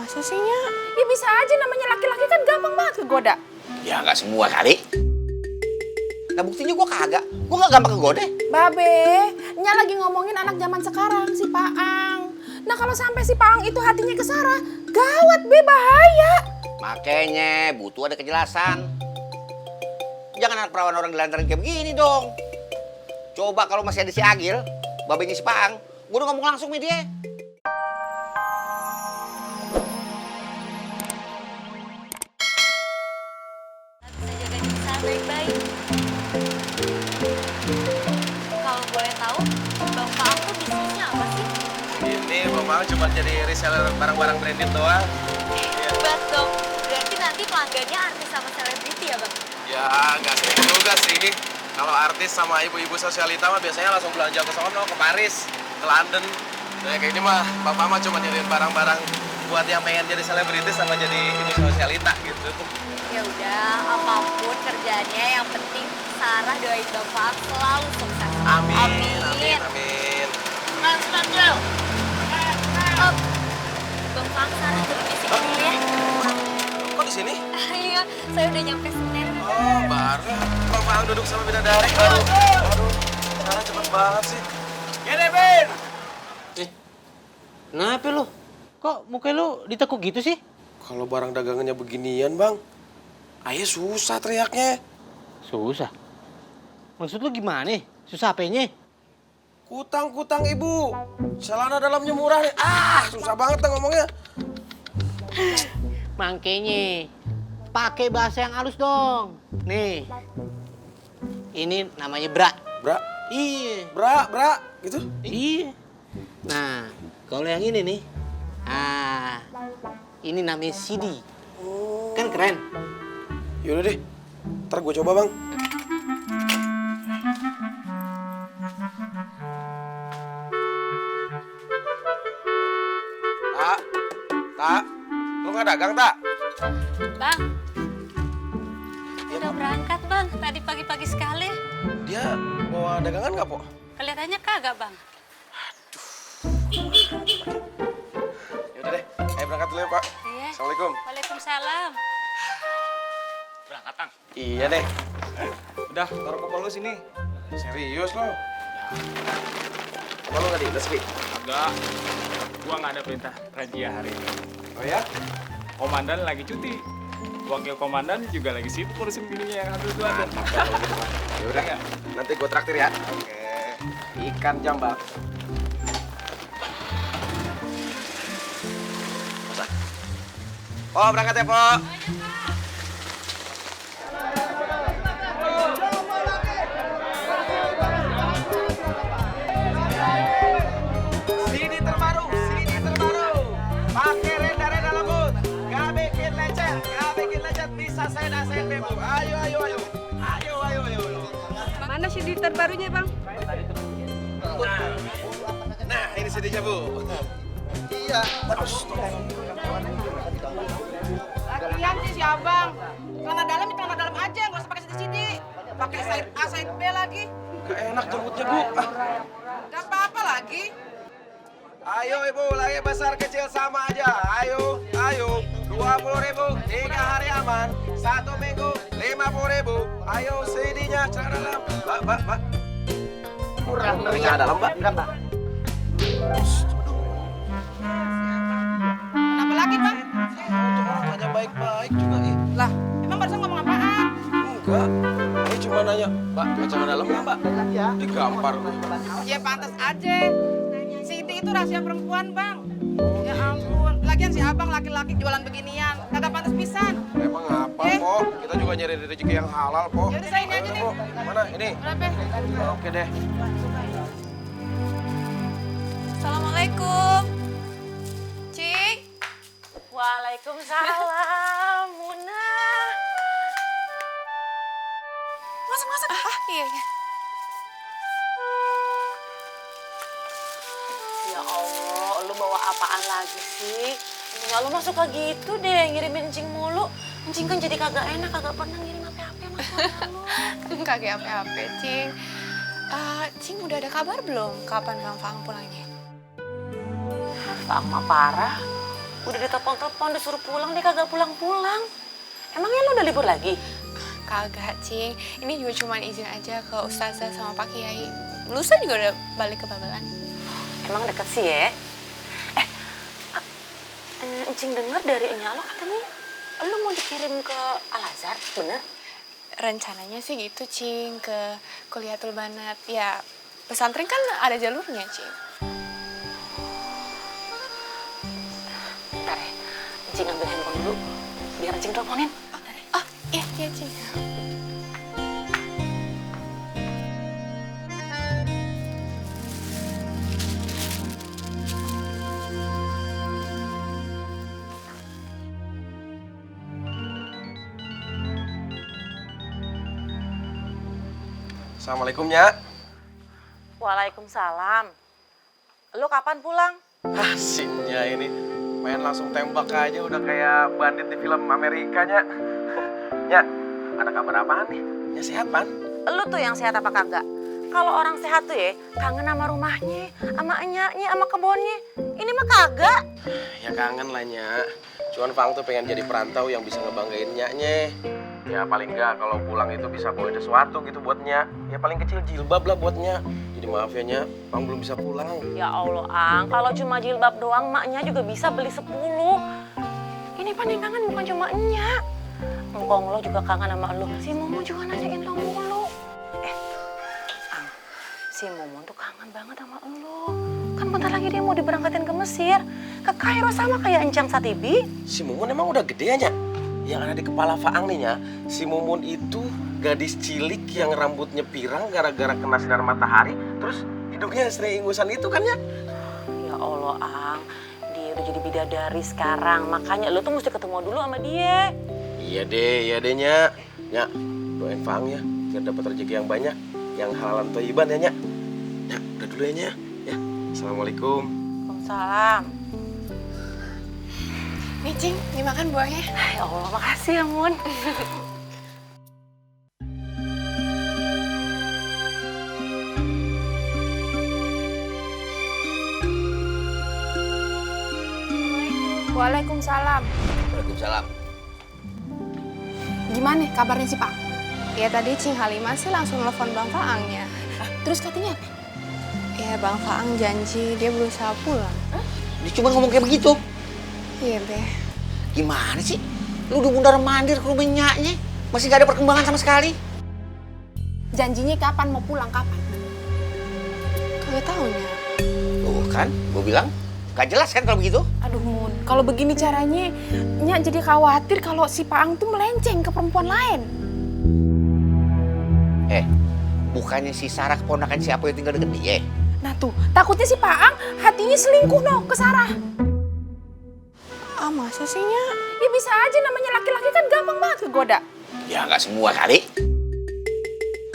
Masa sih, Nya? Ya bisa aja, namanya laki-laki kan gampang banget kegoda. Ya nggak semua kali. Nah buktinya gue kagak. Gue nggak gampang kegoda. Babe, Nya lagi ngomongin anak zaman sekarang, si Paang. Nah kalau sampai si Paang itu hatinya ke Sarah, gawat Be, bahaya. Makanya butuh ada kejelasan. Jangan anak perawan orang dilantarin kayak begini dong. Coba kalau masih ada si Agil, babenya si Paang, gue udah ngomong langsung sama dia. Bisa jaga Nisa baik-baik. Kalau boleh tahu, Bang Faang tuh bisnisnya apa sih? Ini Bang Faang cuma jadi reseller barang-barang branded doang. Hebat dong. Berarti nanti pelanggannya artis sama selebriti ya, Bang? Ya nggak sering juga sih. Kalau artis sama ibu-ibu sosialita mah biasanya langsung belanja ke sono, ke Paris, ke London. Nah kayak ini mah Bang Faang mah cuma nyediain barang-barang buat yang pengen jadi selebritis sama jadi ibu sosialita gitu. Ya udah, apapun kerjanya yang penting Sarah doain Bang Faang selalu sukses. Amin, Amin. amin, amin. Bang Faang, Sarah permisi dulu ya. Kok di sini? Iya, saya udah nyampe Senen. Oh, baru. Bang Faang duduk sama bidadari baru. Aduh, sekarang cepet banget sih. Gini, Ben! Kenapa lu? Kok muka lu ditekuk gitu sih? Kalau barang dagangannya beginian, Bang, ayah susah teriaknya. Susah. Maksud lu gimana? Susah apanya? Kutang ibu. Celana dalamnya murah nih. Susah banget dah ngomongnya. Makanya pakai bahasa yang halus dong. Nih. Ini namanya bra. Bra, Iya. bra, gitu. Iya. Nah, kalau yang ini nih. Ini namanya CD. Kan keren. Yaudah deh, ntar gue coba, Bang. Tak, lu nggak dagang, Tak? Bang, udah berangkat Bang, tadi pagi-pagi sekali. Dia bawa dagangan nggak, Po? Kelihatannya kagak Bang. Yaudah deh, ayo berangkat dulu ya, Pak. Iya. Assalamualaikum. Waalaikumsalam. Berangkat, Tang. Iya deh. Udah, taruh popol lu sini. Serius lo? Apa lu nggak diilas, Pi? Agak. Gua nggak ada perintah razia hari ini. Oh ya? Komandan lagi cuti. Wakil komandan juga lagi sibuk ngurusin bininya yang satu itu ada. Yaudah, Enggak? nanti gue traktir ya. Oke. Ikan jambak. Masa? Oh, berangkat ya, Po. Sini terbaru. Pakai renda lembut. Gak bikin lecet, bisa saya bebo. Ayo. Mana CD terbarunya, Bang? Nah, ini CD-nya, Bu. Iya. Lagian sih si Abang. Celana dalam aja, nggak usah pakai CD. Pakai side A, side B lagi. Gak enak jemputnya, Bu. Gak apa-apa lagi. Ayo, Ibu, lagi besar kecil sama aja. Ayo. 20.000, 3 hari aman. 1 minggu, 50.000. Ayo, CD-nya, celana dalam. Mbak. Kurang dari celana dalam, Mbak. Enggak, Mbak. Kenapa lagi, Bang? Untuk orang tanya baik-baik juga, Lah, emang barusan ngomong apaan? Enggak. Ini cuma nanya, Mbak, mau celana dalam nggak, Mbak? Digampar. Ya pantas aja. CD itu rahasia perempuan, Bang. Ya ampun. Lagian si Abang laki-laki jualan beginian. Kagak pantas pisan. Emang apa, Po? Kita juga nyari rezeki yang halal, Po. Yaudah, saya ini aja Ayo, nih. Po. Mana? Ini? Berapa? Oke deh. Assalamualaikum. Cik. Waalaikumsalam, Muna. Masuk. Iya. Ya Allah, lu bawa apaan lagi sih? Ya lu mah suka gitu deh, ngirimin encing mulu. Encing kan jadi kagak enak, kagak pernah ngirim apa-apa sama lu. Kagak apa-apa, Cing. Cing udah ada kabar belum? Kapan Bang Faang pulangnya? Faang mah parah. Udah ditelepon-telepon, disuruh pulang, dia kagak pulang-pulang. Emangnya lu udah libur lagi? Kagak, Cing. Ini juga cuma izin aja ke Ustazah sama Pak Kiai. Lusa juga udah balik ke Babelan. Emang deket sih ya? Encing denger dari Enya lo katanya lu mau dikirim ke Al-Azhar, bener? Rencananya sih gitu, Cing, ke Kuliatul Banat. Ya, pesantren kan ada jalurnya, Cing. Bentar ya, Encing ambil handphone dulu, biar Encing teleponin. Oh, iya, iya, Cing. Assalamualaikum, Nya. Waalaikumsalam. Lu kapan pulang? Nya ini main langsung tembak aja udah kayak bandit di film Amerika, Nya. Nya, ada kabar apaan nih? Nya sehat, Pan? Lu tuh yang sehat apa kagak? Kalau orang sehat tuh ya kangen sama rumahnya, sama enyaknya, sama kebunnya. Ini mah kagak. Ya kangen lah, Nya. Cuman Fang tuh pengen jadi perantau yang bisa ngebanggain Nyaknya. Ya paling enggak kalau pulang itu bisa bawa sesuatu gitu buat Nya. Ya paling kecil jilbab lah buat Nya. Jadi maaf ya, Nya, Fang belum bisa pulang. Ya Allah, Ang, kalau cuma jilbab doang maknya juga bisa beli 10. Ini paling kangen bukan cuma Enya. Engkong lo juga kangen sama lo. Si Mumu juga nanyain lo mulu. Ang, si Mumu tuh kangen banget sama lo. Kan bentar lagi dia mau diberangkatin ke Mesir. Ke Kairo sama kayak Encang Satibi. Si Mumun emang udah gede ya, Nya? Yang ada di kepala Faang nih, Nya, si Mumun itu gadis cilik yang rambutnya pirang gara-gara kena sinar matahari, terus hidungnya sering ingusan itu kan, Nya? Ya Allah, Ang, dia udah jadi bidadari sekarang. Makanya lo tuh mesti ketemu dulu sama dia. Iya deh, Nya. Nya, doain Faang ya, biar dapat rezeki yang banyak, yang halalan thayyiban ya, Nya. Nya, udah dulu ya, Nya. Ya, Assalamualaikum. Waalaikumsalam. Nih, Cing, dimakan buahnya. Ya Allah, makasih ya, Mun. Waalaikumsalam. Waalaikumsalam. Gimana kabarnya si Pak? Ya tadi Cing Halimah sih langsung nelfon Bang Faangnya. Terus katanya apa? Ya Bang Faang janji dia berusaha pulang. Dia cuma ngomong kayak begitu. Iya, Be. Gimana sih? Lu udah mundar mandir ke rumah Nyaknya, masih gak ada perkembangan sama sekali. Janjinya kapan mau pulang, kapan? Kagak tahu, Nya. Tuh kan, gue bilang gak jelas kan kalau begitu. Aduh, Mun. Kalau begini caranya, Nya jadi khawatir kalau si Paang tuh melenceng ke perempuan lain. Bukannya si Sarah keponakan siapa yang tinggal deket dia? Nah tuh, takutnya si Paang hatinya selingkuh no ke Sarah. Ah, masa sih, Nya? Ya bisa aja, namanya laki-laki kan gampang banget kegoda. Ya nggak semua kali.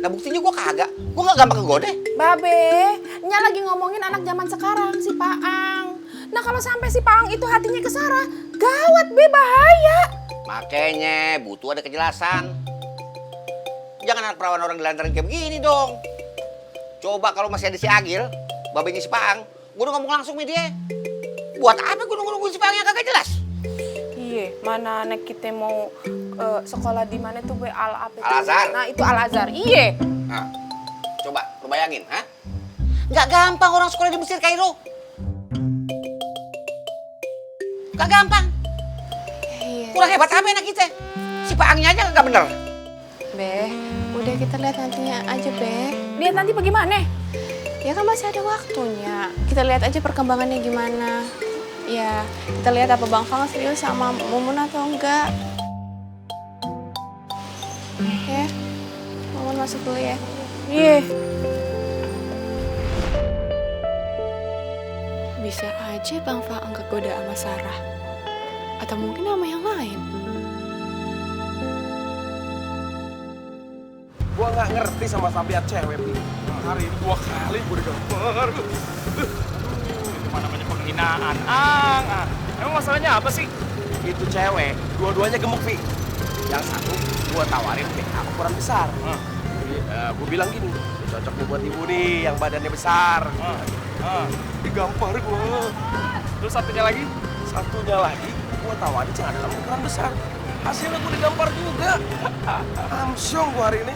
Nah buktinya gue kagak. Gue nggak gampang kegoda. Babe, Nya lagi ngomongin anak zaman sekarang, si Paang. Nah kalau sampai si Paang itu hatinya ke Sarah, gawat, Be, bahaya. Makanya butuh ada kejelasan. Jangan anak perawan orang dilantarin kayak begini dong. Coba kalau masih ada si Agil, babenya si Paang, gue udah ngomong langsung sama dia. Buat apa gue nunggu si Paang yang kagak jelas? Iya, mana anak kita mau sekolah di mana tuh, Be? Al-Azhar. Nah itu Al-Azhar, iya. Nah, coba lu bayangin, ha? Nggak gampang orang sekolah di Mesir, Kairo. Nggak gampang. Iya. Kurang hebat apa anak kita? Si Paangnya aja nggak bener. Be, udah kita lihat nantinya aja, Be. Lihat nanti bagaimana? Ya kan masih ada waktunya. Kita lihat aja perkembangannya gimana. Ya, kita lihat apa Bang Fang serius sama Mumun atau enggak. Ya, Mumun masuk dulu ya. Iya. Bisa aja Bang Fang kegoda sama Sarah. Atau mungkin sama yang lain. Gua nggak ngerti sama tabiat cewek, Pi. Hari ini 2 kali gue digambar. Itu mana namanya penghinaan, Ang. Emang masalahnya apa sih? Itu cewek, dua-duanya gemuk, Pi. Yang satu gua tawarin BH ukuran besar. Jadi gua bilang gini, cocok nih buat ibu nih yang badannya besar. Digampar gua. Terus satunya lagi? Satunya lagi, gua tahu ada yang ada dalam ukuran besar. Hasilnya gua digampar juga. Amsyong gua hari ini.